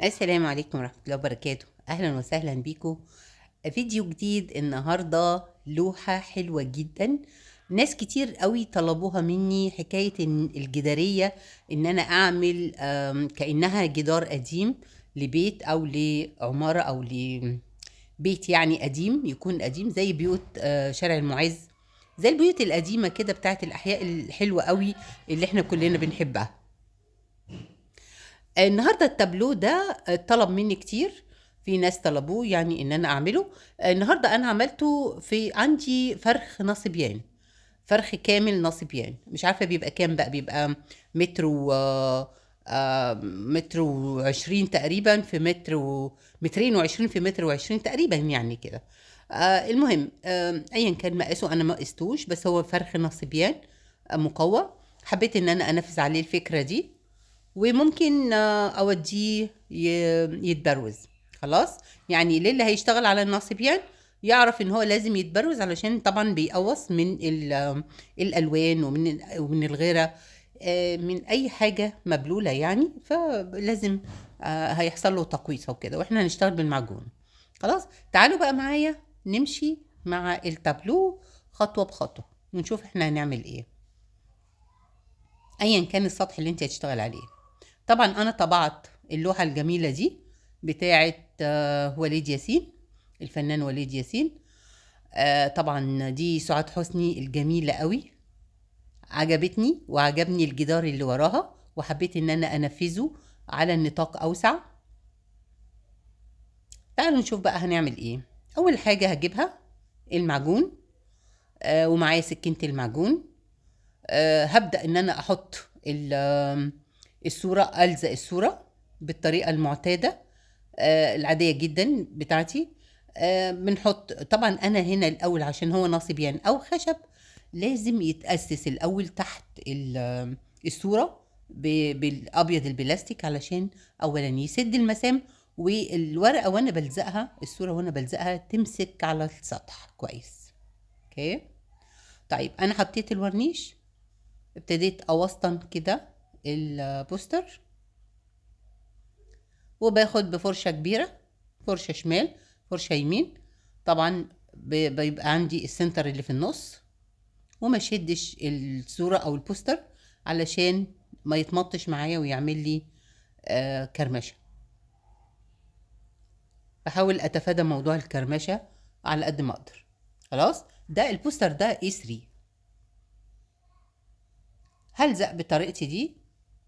السلام عليكم ورحمة الله وبركاته. أهلا وسهلا بيكم. فيديو جديد النهاردة، لوحة حلوة جدا، ناس كتير قوي طلبوها مني، حكاية إن الجدارية إن أنا أعمل كأنها جدار قديم لبيت أو لعمارة أو لبيت يعني قديم، يكون قديم زي بيوت شارع المعز، زي البيوت القديمة كده بتاعت الأحياء الحلوة قوي اللي احنا كلنا بنحبها. النهارده التابلو ده طلب مني كتير، في ناس طلبوه يعني ان انا اعمله. النهارده انا عملته في عندي فرخ نصبيان، فرخ كامل نصبيان، مش عارفه بيبقى كام بقى، بيبقى متر و متر وعشرين تقريبا في متر و مترين وعشرين في متر وعشرين تقريبا يعني كده. المهم، ايا كان مقاسه انا ما قستوش، بس هو فرخ نصبيان، مقوى. حبيت ان انا انفذ عليه الفكرة دي، وممكن اوديه يتبروز. خلاص، يعني للي هيشتغل على النصبيان يعرف ان هو لازم يتبروز، علشان طبعا بيقوص من الالوان ومن الغيرة، من اي حاجة مبلوله يعني، فلازم هيحصل له تقويصه وكده، واحنا هنشتغل بالمعجون. خلاص، تعالوا بقى معايا نمشي مع التابلو خطوة بخطوة ونشوف احنا هنعمل ايه، ايا كان السطح اللي انت هتشتغل عليه. طبعا انا طبعت اللوحة الجميلة دي بتاعه وليد ياسين، الفنان وليد ياسين. طبعا دي سعاد حسني الجميلة قوي، عجبتني وعجبني الجدار اللي وراها، وحبيت ان انا انفذه على النطاق اوسع. تعالوا نشوف بقى هنعمل ايه. اول حاجة هجيبها المعجون، ومعايا سكينة المعجون. هبدا ان انا احط الصورة، ألزق الصورة بالطريقة المعتادة، العادية جدا بتاعتي. بنحط طبعا أنا هنا الأول عشان هو نصبيان أو خشب لازم يتأسس الأول تحت الصورة بالأبيض البلاستيك، علشان أولا يسد المسام، والورقة وأنا بلزقها، الصورة وأنا بلزقها تمسك على السطح كويس. okay، طيب أنا حطيت الورنيش، ابتديت أوسطن كده البوستر، وباخد بفرشة كبيرة، فرشة شمال فرشة يمين، طبعا بيبقى عندي ال center اللي في النص، وما شدش الصورة او البوستر علشان ما يتمطش معايا ويعمل لي كرمشة. بحاول اتفادى موضوع الكرمشة على قد ما اقدر. خلاص، ده البوستر ده A3، هلزق بطريقتي دي،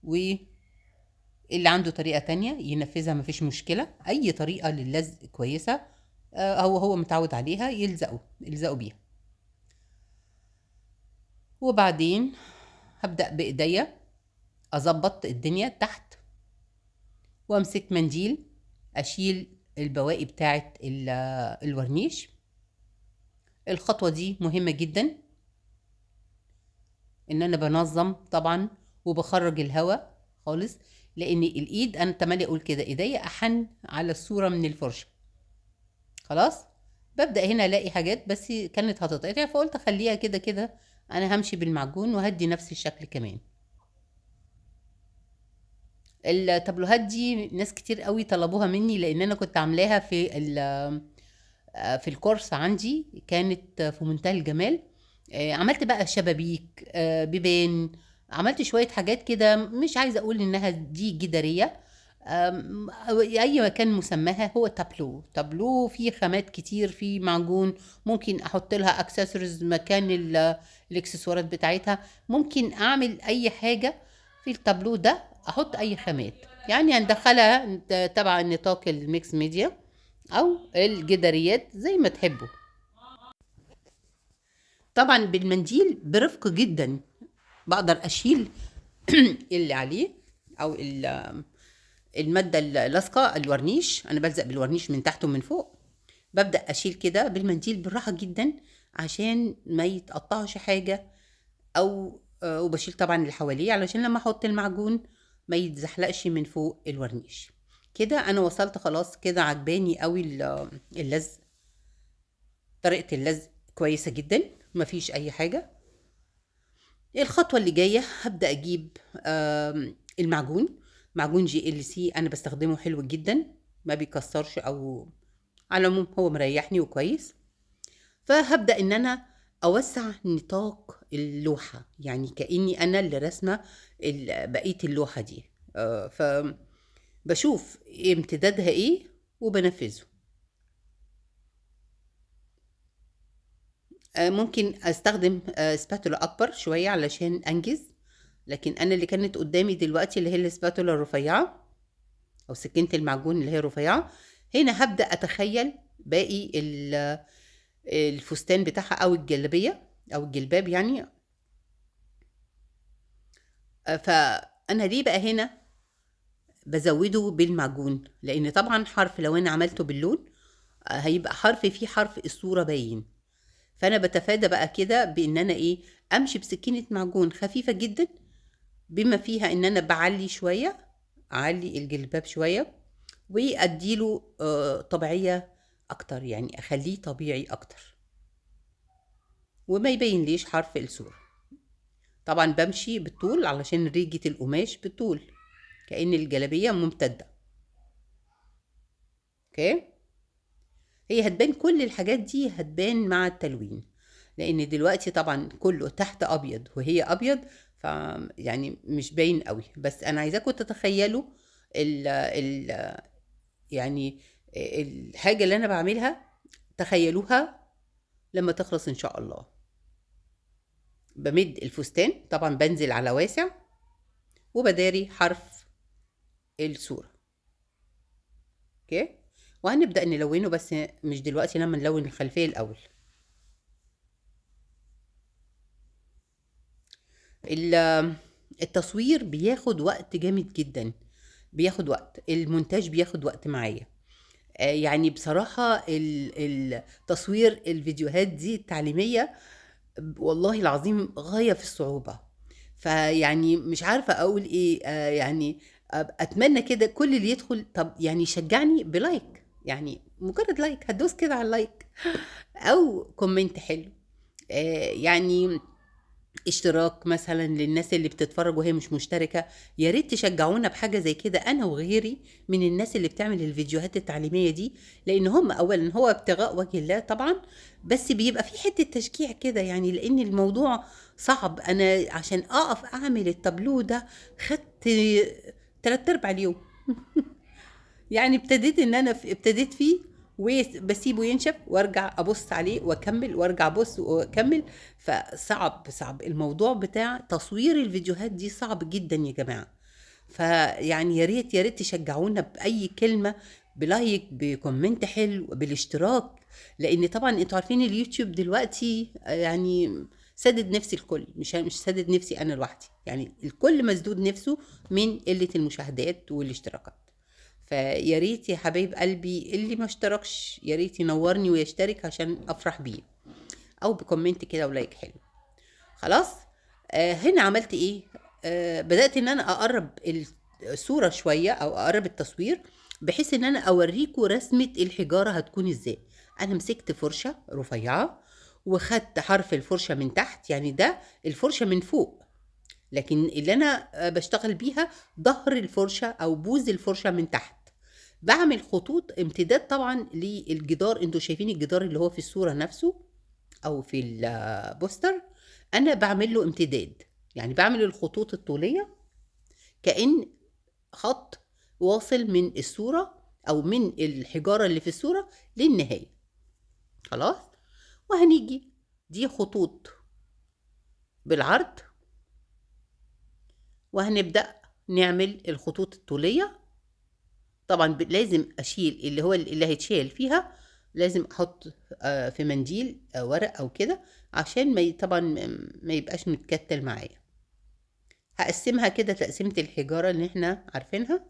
واللي عنده طريقة تانية ينفذها مفيش مشكلة، أي طريقة للزق كويسة، هو متعود عليها يلزقوا بيها. وبعدين هبدأ بإيديا أظبط الدنيا تحت، وأمسك منديل أشيل البواقي بتاعت الورنيش. الخطوة دي مهمة جدا، إن أنا بنظم طبعا وبخرج الهواء خالص، لأن الإيد أنا تملي أقول كده إيديا أحن على الصورة من الفرشة. خلاص، ببدأ هنا ألاقي حاجات بس كانت هتتقطع، فقلت أخليها كده كده، أنا همشي بالمعجون وهدي نفس الشكل كمان. التابلوهات دي ناس كتير قوي طلبوها مني، لأن أنا كنت عاملاها في الكورس عندي، كانت في منتهى الجمال. عملت بقى شبابيك، بيبان، عملت شوية حاجات كده، مش عايزة أقول إنها دي جدارية، أي مكان مسماها، هو تابلو. تابلو فيه خامات كتير، فيه معجون، ممكن أحط لها اكسسوارز مكان الاكسسوارات بتاعتها، ممكن أعمل أي حاجة في التابلو ده، أحط أي خامات، يعني هندخلها تبع نطاق ال mix media أو الجداريات زي ما تحبوا. طبعا بالمنديل برفق جدا بقدر أشيل اللي عليه أو المادة اللاصقة، الورنيش. أنا بلزق بالورنيش من تحت ومن فوق، ببدأ أشيل كده بالمنديل بالراحة جدا عشان ما يتقطعش حاجة، وبشيل طبعا اللي حواليه علشان لما أحط المعجون ما يتزحلقش من فوق الورنيش. كده أنا وصلت خلاص، كده عجباني قوي اللزق، طريقة اللزق كويسة جدا، مفيش أي حاجة. الخطوة اللي جاية هبدأ أجيب المعجون. معجون GLC انا بستخدمه حلو جدا، ما بيكسرش، او على العموم هو مريحني وكويس. فهبدأ ان انا اوسع نطاق اللوحة، يعني كأني انا اللي رسمة بقية اللوحة دي. فبشوف امتدادها ايه وبنفذه. ممكن استخدم سباتولا اكبر شوية علشان انجز، لكن انا اللي كانت قدامي دلوقتي اللي هي السباتولا الرفيعة او سكينة المعجون اللي هي رفيعة. هنا هبدأ اتخيل باقي الفستان بتاعها او الجلابية او الجلباب يعني. فانا ليه بقى هنا بزوده بالمعجون؟ لان طبعا حرف لو انا عملته باللون، هيبقى حرف فيه حرف الصورة باين. فانا بتفادى بقى كده بان انا امشي بسكينة معجون خفيفة جدا، بما فيها ان انا بعلي شوية، اعلي الجلباب شوية واديله طبيعية اكتر، يعني اخليه طبيعي اكتر وما يبين ليش حرف الصورة. طبعا بمشي بالطول علشان ريجة القماش بالطول كأن الجلابية ممتدة. okay، هي هتبان كل الحاجات دي هتبان مع التلوين، لان دلوقتي طبعا كله تحت ابيض وهي ابيض، ف يعني مش باين قوي. بس انا عايزاكم تتخيلوا الحاجة اللي انا بعملها، تخيلوها لما تخلص ان شاء الله. بمد الفستان طبعا، بنزل على واسع وبداري حرف الصورة. okay، وهنبدأ نلونه، بس مش دلوقتي، لما نلون الخلفية الأول. التصوير بياخد وقت جامد جدا، بياخد وقت، المونتاج بياخد وقت معايا. بصراحة تصوير الفيديوهات دي التعليمية والله العظيم غاية في الصعوبة. فيعني مش عارفة أقول إيه. أتمنى كده كل اللي يدخل، طب شجعني ب like، مجرد like، هتدوس كده على ال like أو comment حلو، اشتراك مثلا للناس اللي بتتفرج وهي مش مشتركة. يا ريت تشجعونا بحاجة زي كده، أنا وغيري من الناس اللي بتعمل الفيديوهات التعليمية دي، لأن هم أولا هو ابتغاء وجه الله طبعا، بس بيبقى في حتة تشجيع كده، لأن الموضوع صعب. أنا عشان أقف أعمل التابلو ده خدت 3/4 اليوم. ابتديت إن أنا ابتديت فيه وبسيبه ينشف وارجع ابص عليه واكمل، وارجع ابص واكمل. فصعب، صعب الموضوع بتاع تصوير الفيديوهات دي، صعب جدا يا جماعة. فيعني يا ريت، يا ريت تشجعونا بأي كلمة، ب like، ب comment حلو، بالاشتراك، لأن طبعا انتوا عارفين اليوتيوب دلوقتي سدد نفسي الكل، مش سدد نفسي أنا لوحدي، الكل مسدود نفسه من قلة المشاهدات والاشتراكات. فيا ريت يا حبايب قلبي اللي ما اشتركش يا ريت ينورني ويشترك عشان افرح بيه، او ب comment كده و like حلو. خلاص، هنا عملت ايه؟ بدأت ان انا اقرب الصورة شوية او اقرب التصوير بحيث ان انا اوريكم رسمة الحجارة هتكون ازاي. انا مسكت فرشة رفيعة وخدت حرف الفرشة من تحت، يعني ده الفرشة من فوق، لكن اللي انا بشتغل بيها ظهر الفرشة او بوز الفرشة من تحت. بعمل خطوط امتداد طبعا للجدار، انتوا شايفين الجدار اللي هو في الصورة نفسه او في البوستر، انا بعمل له امتداد، يعني بعمل الخطوط الطولية كأن خط واصل من الصورة او من الحجارة اللي في الصورة للنهاية. خلاص، وهنيجي دي خطوط بالعرض، وهنبدأ نعمل الخطوط الطولية. طبعا لازم اشيل اللي هو اللي هيتشال فيها، لازم احط في منديل، ورق او كده، عشان طبعا ما يبقاش متكتل معايا. هقسمها كده تقسيمة الحجارة اللي احنا عارفينها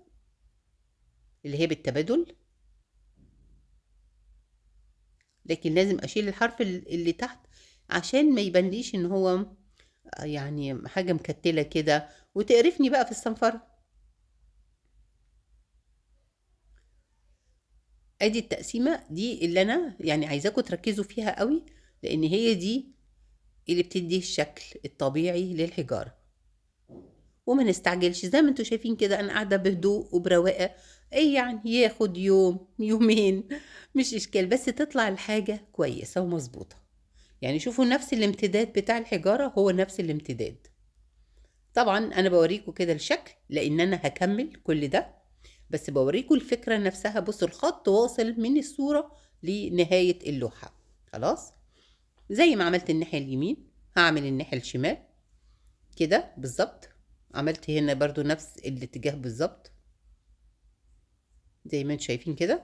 اللي هي بالتبادل، لكن لازم اشيل الحرف اللي تحت عشان ما يبانليش ان هو حاجة مكتلة كده وتقرفني بقى في الصنفرة. ادي التقسيمة دي اللي انا عايزاكم تركزوا فيها قوي، لان هي دي اللي بتدي الشكل الطبيعي للحجارة. وما نستعجلش. زي ما انتوا شايفين كده انا قاعدة بهدوء وبرواقه، ايه يعني ياخد يوم يومين مش اشكال، بس تطلع الحاجة كويسة ومظبوطه. يعني شوفوا نفس الامتداد بتاع الحجارة هو نفس الامتداد. طبعا انا بوريكم كده الشكل لان انا هكمل كل ده، بس بوريكم الفكرة نفسها. بصوا الخط واصل من الصورة لنهاية اللوحة. خلاص زي ما عملت الناحية اليمين هعمل الناحية الشمال كده بالظبط. عملت هنا برضو نفس الاتجاه بالظبط زي ما انتم شايفين كده،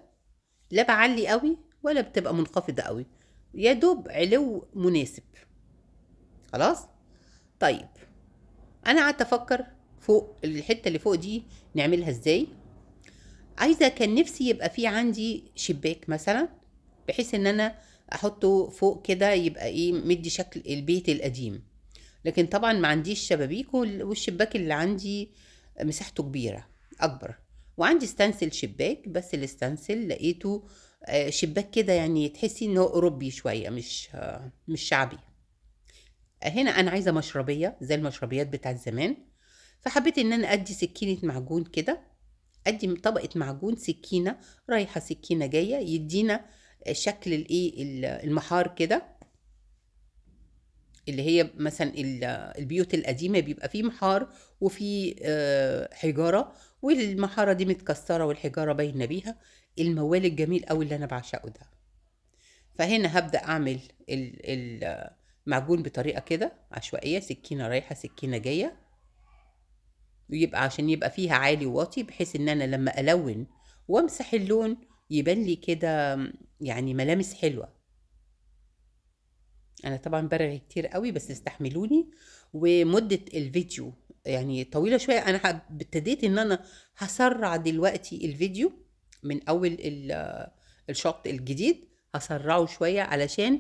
لا بعلي قوي ولا بتبقى منخفضة قوي، يا دوب علو مناسب. خلاص طيب انا قعدت افكر فوق الحتة اللي فوق دي نعملها ازاي. عايزة، كان نفسي يبقى في عندي شباك مثلا، بحيث ان انا احطه فوق كده يبقى ايه، مدي شكل البيت القديم. لكن طبعا ما عنديش شبابيك، والشباك اللي عندي مساحته كبيرة اكبر، وعندي stencil شباك، بس ال stencil لقيته شباك كده يعني تحسي ان هو اوروبي شوية، مش شعبي. هنا انا عايزة مشربية زي المشربيات بتاعت زمان، فحبيت ان انا ادي سكينة معجون كده، ادي طبقة معجون سكينة رايحة سكينة جاية، يدينا شكل الايه المحار كده، اللي هي مثلا البيوت القديمة بيبقى فيه محار وفيه حجارة، والمحارة دي متكسرة والحجارة باينة بيها. الموال الجميل قوي اللي انا بعشقه ده. فهنا هبدأ اعمل المعجون بطريقة كده عشوائية، سكينة رايحة سكينة جاية، ويبقى عشان يبقى فيها عالي وواطي، بحيث ان انا لما الون وامسح اللون يبان لي كده يعني ملامس حلوة. انا طبعا برغي كتير قوي بس استحملوني، ومدة الفيديو يعني طويلة شوية. انا ابتديت ان انا هسرع دلوقتي الفيديو من اول الشوط الجديد، هسرعه شوية علشان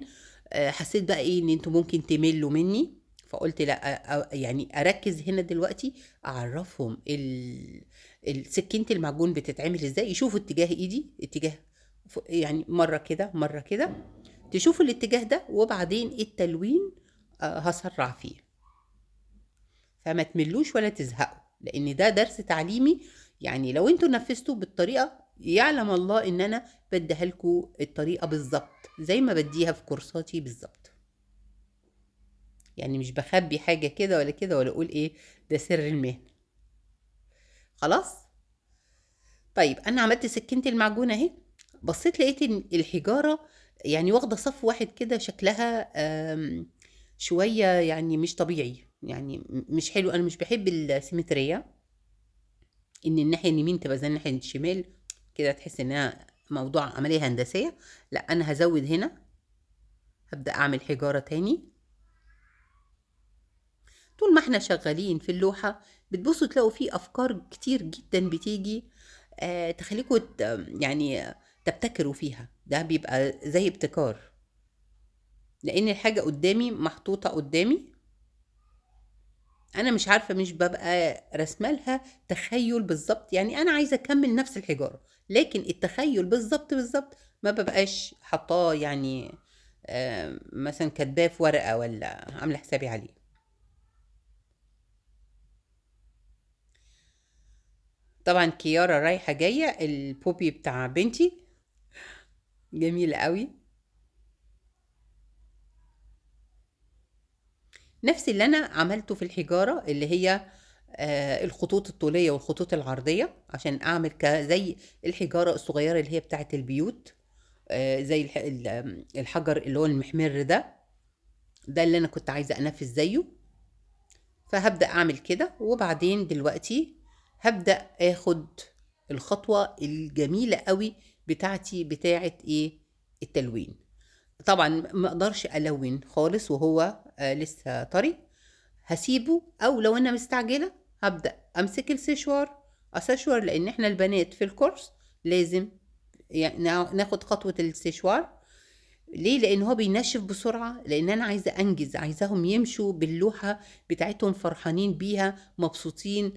حسيت بقى ايه ان انتوا ممكن تملوا مني، فقلت لا، يعني اركز هنا دلوقتي، اعرفهم سكينة المعجون بتتعمل ازاي، يشوفوا اتجاه ايدي، اتجاه يعني مرة كده مرة كده، تشوفوا الاتجاه ده، وبعدين التلوين هسرع فيه. فما تملوش ولا تزهقوا، لان ده درس تعليمي، يعني لو انتوا نفذتوا بالطريقة يعلم الله ان انا بديها لكم الطريقة بالظبط زي ما بديها في كورساتي بالظبط، يعني مش بخبي حاجة كده ولا كده ولا اقول ايه ده سر المهنة. خلاص طيب انا عملت سكينة المعجون اهي، بصيت لقيت ان الحجارة يعني واخدة صف واحد كده، شكلها شوية يعني مش طبيعي، يعني مش حلو. انا مش بحب السيمترية، ان الناحية اليمين تبقى زي الناحية الشمال كده، تحس انها موضوع عملية هندسية. لا انا هزود هنا، هبدأ اعمل حجارة تاني. طول ما احنا شغالين في اللوحة بتبصوا تلاقوا فيه افكار كتير جدا بتيجي، تخليكوا تبتكروا فيها. ده بيبقى زي ابتكار، لان الحاجة قدامي محطوطة قدامي، انا مش عارفة، مش ببقى رسمة لها تخيل بالظبط. يعني انا عايزة اكمل نفس الحجارة، لكن التخيل بالظبط بالظبط ما ببقاش حطاه، مثلا كاتباه في ورقة ولا عاملة حسابي عليه. طبعا كيارا رايحة جاية، البوبي بتاع بنتي جميل قوي، نفس اللي انا عملته في الحجارة اللي هي الخطوط الطولية والخطوط العرضية، عشان اعمل زي الحجارة الصغيرة اللي هي بتاعت البيوت، زي الحجر اللي هو المحمر ده، ده اللي انا كنت عايزة انفذ زيه. فهبدأ اعمل كده، وبعدين دلوقتي هبدأ اخد الخطوة الجميلة قوي بتاعتي بتاعت ايه، التلوين. طبعا ما اقدرش الون خالص وهو لسه طري، هسيبه، او لو انا مستعجلة هبدأ امسك السشوار اسشوار، لان احنا البنات في الكورس لازم ناخد خطوة السشوار. ليه؟ لان هو بينشف بسرعة، لان انا عايزة انجز، عايزاهم يمشوا باللوحة بتاعتهم فرحانين بيها مبسوطين.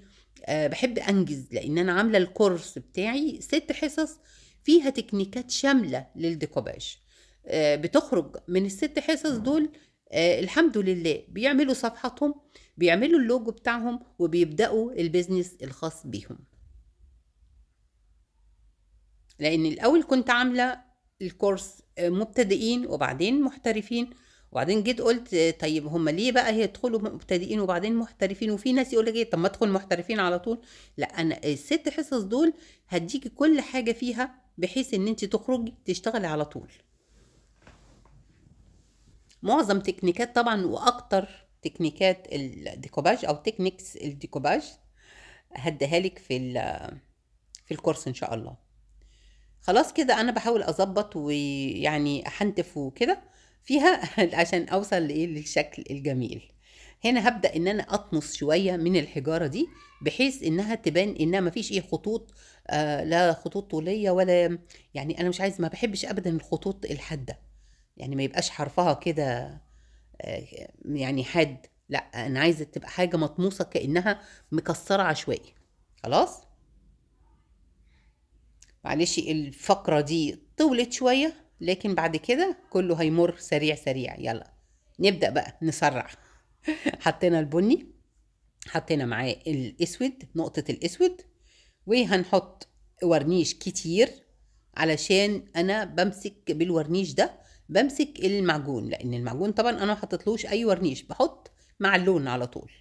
بحب انجز لان انا عاملة الكورس بتاعي 6 حصص فيها تكنيكات شاملة للديكوباج، بتخرج من ال6 حصص دول، الحمد لله بيعملوا صفحتهم، بيعملوا اللوجو بتاعهم وبيبدأوا ال business الخاص بيهم. لان الاول كنت عاملة الكورس مبتدئين وبعدين محترفين، وبعدين جيت قلت طيب هم ليه بقى يدخلوا مبتدئين وبعدين محترفين؟ وفي ناس يقول لك ايه، طب ما ادخل محترفين على طول. لا، انا ال6 حصص دول هديكي كل حاجة فيها بحيث ان انت تخرجي تشتغلي على طول. معظم تكنيكات طبعا واكتر تكنيكات الديكوباج او techniques الديكوباج هديها لك في الكورس ان شاء الله. خلاص كده انا بحاول اظبط ويعني احنتف وكده فيها عشان اوصل لايه، للشكل الجميل. هنا هبدأ ان انا اطمس شوية من الحجارة دي بحيث انها تبان انها مفيش ايه خطوط، لا خطوط طولية ولا، يعني انا مش عايز، ما بحبش ابدا الخطوط الحادة، يعني ما يبقاش حرفها كده، يعني حاد، لا انا عايزة تبقى حاجة مطموسة كأنها مكسرة عشوائي. خلاص معلش الفقرة دي طولت شوية، لكن بعد كده كله هيمر سريع سريع. يلا نبدأ بقى نسرع. حطينا البني، حطينا معاه الاسود، نقطة الاسود، وهنحط ورنيش كتير علشان انا بمسك بالورنيش ده، بمسك المعجون، لان المعجون طبعا انا ما حطيتلوش اي ورنيش، بحط مع اللون على طول.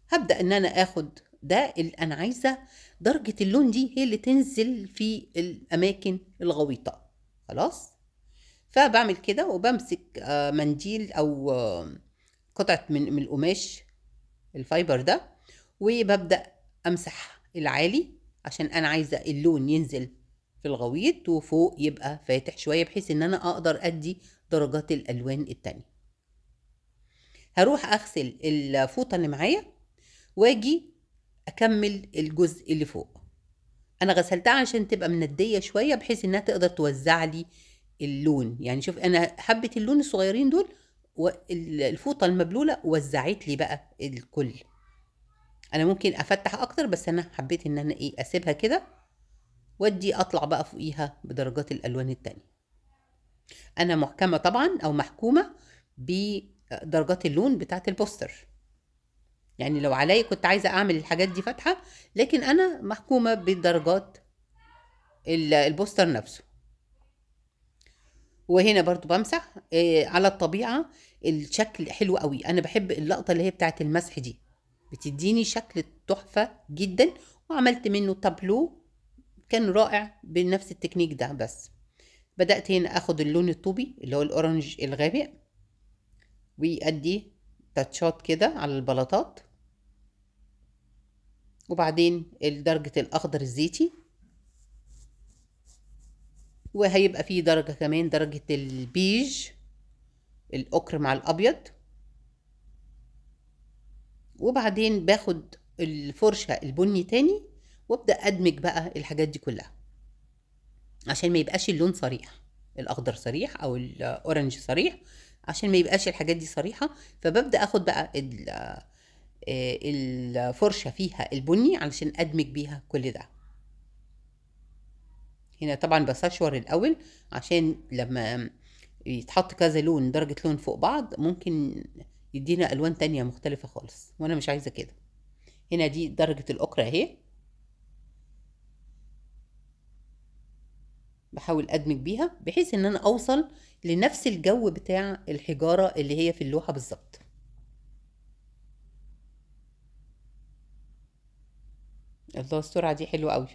هبدأ ان انا اخد ده اللي انا عايزة درجة اللون دي هي اللي تنزل في الاماكن الغويطة. خلاص فبعمل كده وبمسك منديل او قطعة من القماش ال fiber ده، وببدأ امسح العالي عشان انا عايزة اللون ينزل في الغويط وفوق يبقى فاتح شوية بحيث ان انا اقدر ادي درجات الالوان التانية. هروح اغسل الفوطة اللي معايا واجي اكمل الجزء اللي فوق. انا غسلتها عشان تبقى مندية شوية بحيث انها تقدر توزع لي اللون. يعني شوف انا حبة اللون الصغيرين دول والفوطة المبلولة وزعت لي بقى الكل. انا ممكن افتح اكتر، بس انا حبيت ان انا اسيبها كده وادي اطلع بقى فوقيها بدرجات الالوان التانية. انا محكمة طبعا او محكومة بدرجات اللون بتاعت البوستر، يعني لو عليا كنت عايزة اعمل الحاجات دي فاتحة، لكن انا محكومة بدرجات البوستر نفسه. وهنا برضو بمسح، على الطبيعة الشكل حلو قوي. انا بحب اللقطة اللي هي بتاعت المسح دي، بتديني شكل تحفة جدا. وعملت منه تابلو كان رائع بنفس التكنيك ده. بس بدأت هنا اخد اللون الطوبي اللي هو ال orange الغامق ويأدي تاتشات كده على البلاطات، وبعدين درجة الأخضر الزيتي، وهيبقى فيه درجة كمان درجة البيج الأوكر مع الأبيض. وبعدين باخد الفرشة البني تاني وابدأ أدمج بقى الحاجات دي كلها عشان ما يبقاش اللون صريح، الأخضر صريح أو الأورنج صريح، عشان ما يبقاش الحاجات دي صريحة. فببدأ أخد بقى الفرشة فيها البني علشان أدمج بيها كل ده. هنا طبعا بسشور الأول عشان لما يتحط كذا لون درجة لون فوق بعض ممكن يدينا ألوان تانية مختلفة خالص، وأنا مش عايزة كده. هنا دي درجة الأوكرا أهي، بحاول أدمج بيها بحيث إن أنا أوصل لنفس الجو بتاع الحجارة اللي هي في اللوحة بالظبط. الله، السرعة دي حلوة قوي.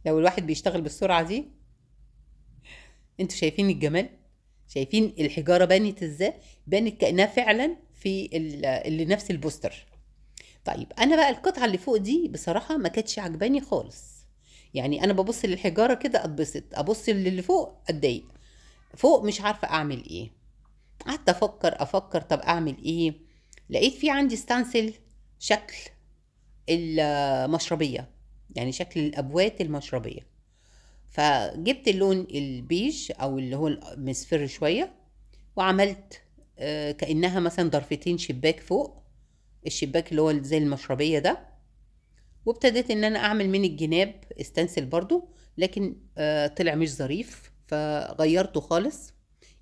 لو الواحد بيشتغل بالسرعة دي، انتوا شايفين الجمال، شايفين الحجارة بانت ازاي، بانت كأنها فعلا في اللي نفس البوستر. طيب انا بقى القطعة اللي فوق دي بصراحة ما كانتش عجباني خالص، يعني انا ببص للحجارة كده اتبسط، ابص للي فوق اتضايق، فوق مش عارفة اعمل ايه. قعدت افكر طب اعمل ايه. لقيت في عندي ستانسل شكل المشربية، يعني شكل الابوات المشربية، فجبت اللون البيج او اللي هو المصفر شوية، وعملت كأنها مثلا ضرفتين شباك فوق الشباك اللي هو زي المشربية ده، وابتديت ان انا اعمل من الجناب استنسل برضو، لكن طلع مش ظريف فغيرته خالص.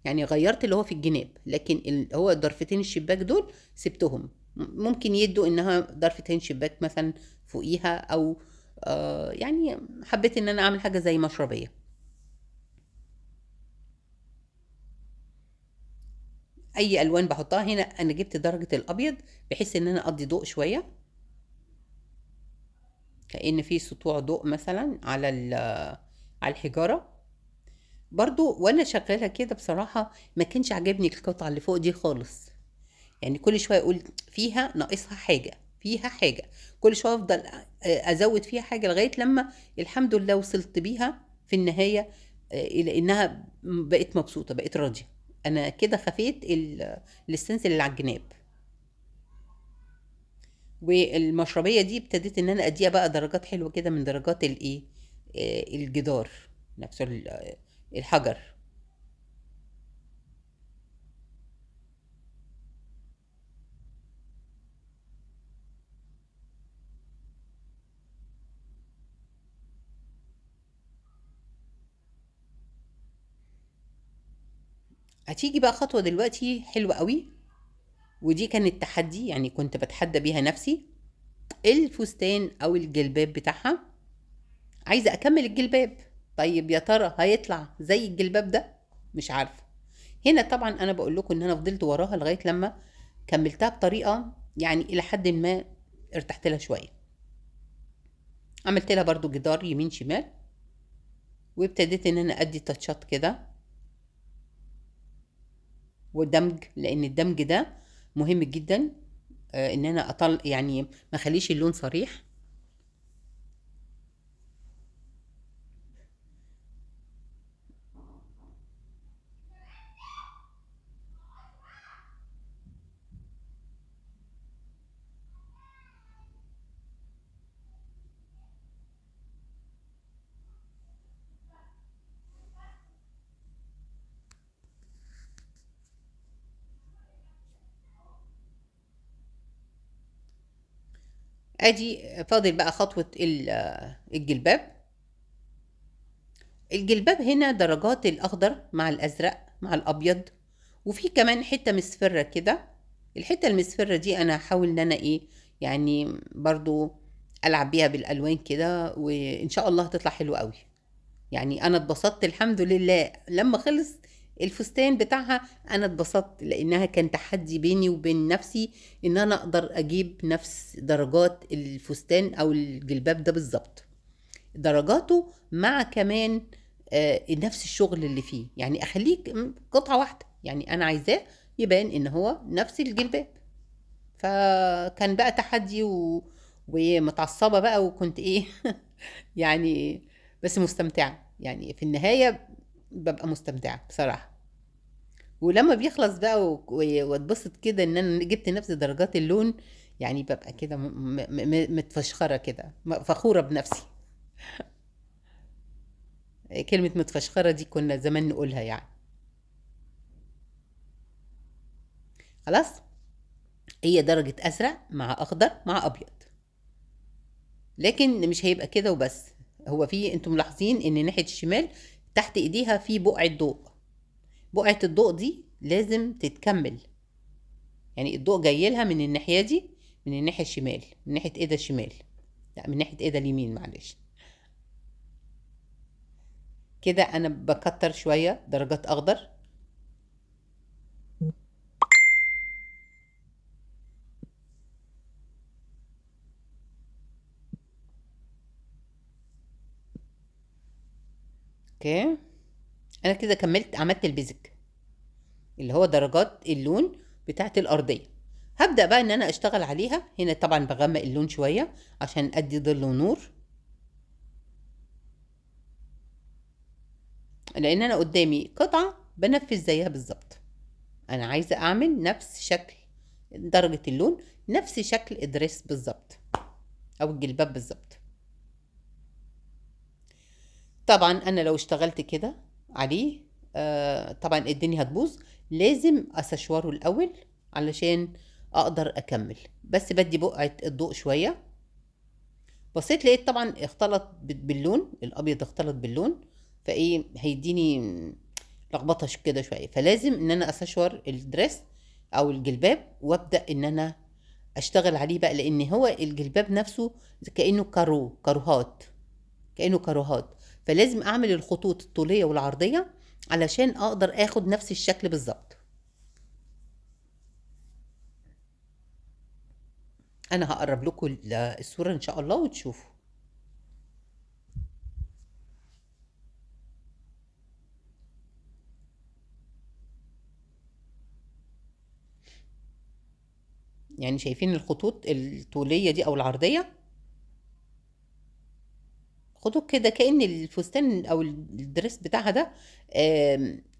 يعني غيرت اللي هو في الجناب، لكن اللي هو ضرفتين الشباك دول سبتهم، ممكن يدوا انها ضرفتين شباك مثلا فوقيها، او يعني حبيت ان انا اعمل حاجة زي مشربيه. اي الوان بحطها هنا، انا جبت درجه الابيض بحيث ان انا ادي ضوء شوية، كأن في سطوع ضوء مثلا على الحجارة. برضو وانا شغالة كده بصراحة ما كانش عاجبني القطعة اللي فوق دي خالص، يعني كل شوية اقول فيها ناقصها حاجة، فيها حاجة، كل شوية افضل ازود فيها حاجة لغاية لما الحمد لله وصلت بيها في النهاية الى انها بقيت مبسوطة، بقيت راضية. انا كده خفيت الستنسل اللي على الجناب. والمشربيه دي ابتديت ان انا اديها بقى درجات حلوة كده من درجات الايه، الجدار نفسه، الحجر. هتيجي بقى خطوة دلوقتي حلوة قوي، ودي كانت تحدي، يعني كنت بتحدى بيها نفسي. الفستان او الجلباب بتاعها، عايزه اكمل الجلباب، طيب يا ترى هيطلع زي الجلباب ده؟ مش عارفه. هنا طبعا انا بقول لكم ان انا فضلت وراها لغاية لما كملتها بطريقة يعني الى حد ما ارتحت لها شوية. عملت لها برضو جدار يمين شمال، وابتديت ان انا ادي تاتشات كده ودمج، لان الدمج ده مهم جدا، ان انا اطل، يعني ما اخليش اللون صريح. ادي فاضل بقى خطوة الجلباب. الجلباب هنا درجات الاخضر مع الازرق مع الابيض، وفي كمان حتة مصفرة كده. الحتة المصفرة دي انا هحاول ان انا ايه يعني برضو العب بيها بالالوان كده، وان شاء الله هتطلع حلوة قوي. يعني انا اتبسطت الحمد لله لما خلص الفستان بتاعها، انا اتبسطت لانها كان تحدي بيني وبين نفسي ان انا اقدر اجيب نفس درجات الفستان او الجلباب ده بالظبط، درجاته مع كمان نفس الشغل اللي فيه، يعني اخليه قطعة واحدة، يعني انا عايزاه يبان ان هو نفس الجلباب. فكان بقى تحدي ومتعصبة بقى، وكنت ايه يعني بس مستمتعة، يعني في النهاية ببقى مستمتعة بصراحة. ولما بيخلص بقى واتبسط كده ان انا جبت نفس درجات اللون، يعني ببقى كده متفشخرة كده، فخورة بنفسي. كلمة متفشخرة دي كنا زمان نقولها يعني. خلاص، هي درجة أزرق مع أخضر مع أبيض، لكن مش هيبقى كده وبس. هو في انتم ملاحظين ان ناحية الشمال تحت ايديها في بقعة ضوء، بقعة الضوء دي لازم تتكمل، يعني الضوء جاي لها من الناحية دي، من الناحية الشمال، من ناحية ايدها الشمال، لا من ناحية ايدها اليمين معلش. كده انا بكتر شوية درجات اخضر. okay، انا كده كملت، عملت ال basic اللي هو درجات اللون بتاعت الارضية. هبدأ بقى ان انا اشتغل عليها. هنا طبعا بغمق اللون شوية عشان ادي ظل ونور، لان انا قدامي قطعة بنفذ زيها بالظبط. انا عايزة اعمل نفس شكل درجة اللون، نفس شكل الدريس بالظبط او الجلباب بالظبط. طبعا انا لو اشتغلت كده عليه، طبعا الدنيا هتبوظ، لازم اسشوره الاول علشان اقدر اكمل. بس بدي بقعة الضوء شوية. بصيت لقيت طبعا اختلط باللون الابيض، اختلط باللون، فايه هيديني لخبطة كده شوية. فلازم ان انا اسشور ال dress او الجلباب وابدا ان انا اشتغل عليه بقى، لان هو الجلباب نفسه كانه كاروهات، كانه كاروهات، فلازم اعمل الخطوط الطوليه والعرضيه علشان اقدر اخد نفس الشكل بالظبط. انا هقرب لكم الصورة ان شاء الله وتشوفوا. يعني شايفين الخطوط الطوليه دي او العرضية، خطوط كده كأن الفستان او الدرس بتاعها ده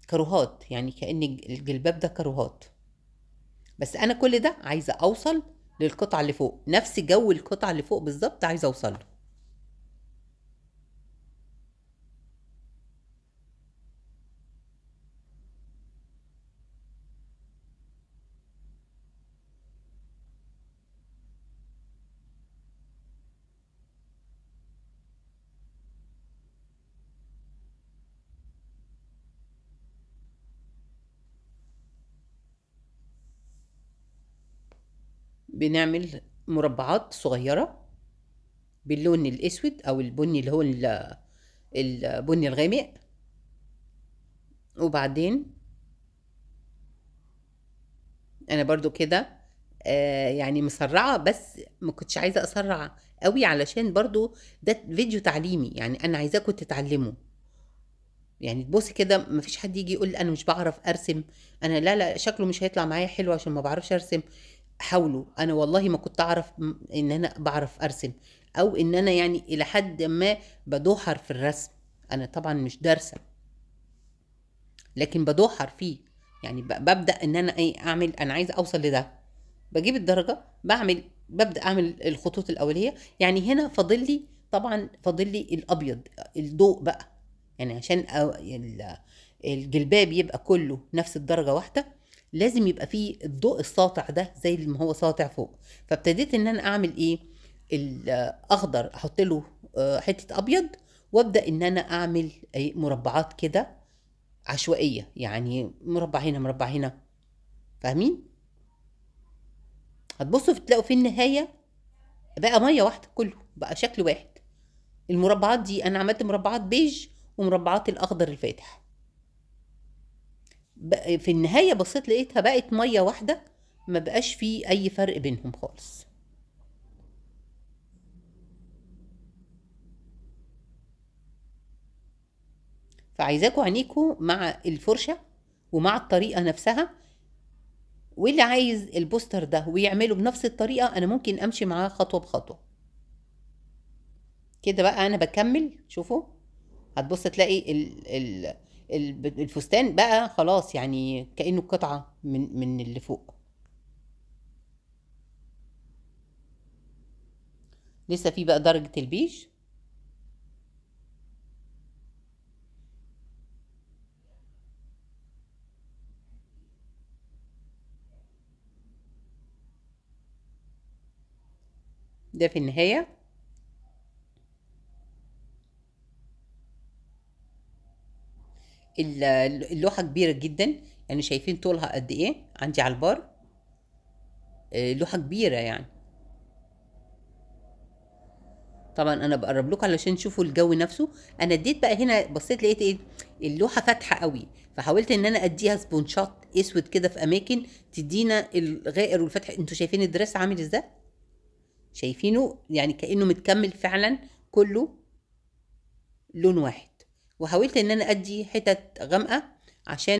كاروهات، يعني كأن الجلباب ده كاروهات. بس انا كل ده عايزه اوصل للقطعه اللي فوق، نفس جو القطعة اللي فوق بالظبط عايزه اوصل له. بنعمل مربعات صغيرة باللون الأسود أو البني اللي هو البني الغامق، وبعدين أنا برضو كده يعني مسرعة، بس ما كنتش عايزة أسرع قوي علشان برضو ده فيديو تعليمي، يعني أنا عايزاكم تتعلموا. يعني تبصي كده مفيش حد يجي يقول أنا مش بعرف أرسم، أنا لا لا شكله مش هيطلع معايا حلو عشان ما بعرفش أرسم. حاولوا، أنا والله ما كنت أعرف إن أنا بعرف أرسم، أو إن أنا يعني إلى حد ما بدوحر في الرسم. أنا طبعا مش دارسة لكن بدوحر فيه، يعني ببدأ إن أنا إيه أعمل، أنا عايزة أوصل لده، بجيب الدرجة، ببدأ أعمل الخطوط الأولية. يعني هنا فاضل لي طبعا، فاضل لي الأبيض الضوء بقى، يعني عشان الجلباب يبقى كله نفس الدرجة واحدة لازم يبقى فيه الضوء الساطع ده زي ما هو ساطع فوق. فابتديت ان انا اعمل ايه، الاخضر احط له، حتة ابيض، وابدأ ان انا اعمل ايه مربعات كده عشوائية، يعني مربع هنا مربع هنا، فاهمين؟ هتبصوا تلاقوا في النهاية بقى مية واحدة، كله بقى شكل واحد. المربعات دي انا عملت مربعات بيج ومربعات الاخضر الفاتح، في النهاية بصيت لقيتها بقت مية واحدة، ما بقاش فيه اي فرق بينهم خالص. فعايزاكوا عينيكوا مع الفرشة ومع الطريقة نفسها، واللي عايز البوستر ده ويعمله بنفس الطريقة انا ممكن امشي معاه خطوة بخطوة كده. بقى انا بكمل، شوفوا هتبص تلاقي الفستان بقى خلاص، يعني كأنه قطعة من اللي فوق. لسه في بقى درجة البيج. ده في النهاية. اللوحة كبيرة جدا، يعني شايفين طولها قد ايه عندي على البار، لوحة كبيرة يعني. طبعا انا بقرب لكم علشان تشوفوا الجو نفسه. انا اديت بقى هنا، بصيت لقيت ايه، اللوحة فاتحة قوي، فحاولت ان انا اديها سبونشات اسود كده في اماكن تدينا الغائر والفتح. انتوا شايفين الدرس عامل ازاي؟ شايفينه يعني كأنه متكمل فعلا كله لون واحد. وحاولت ان انا ادي حتت غامقة عشان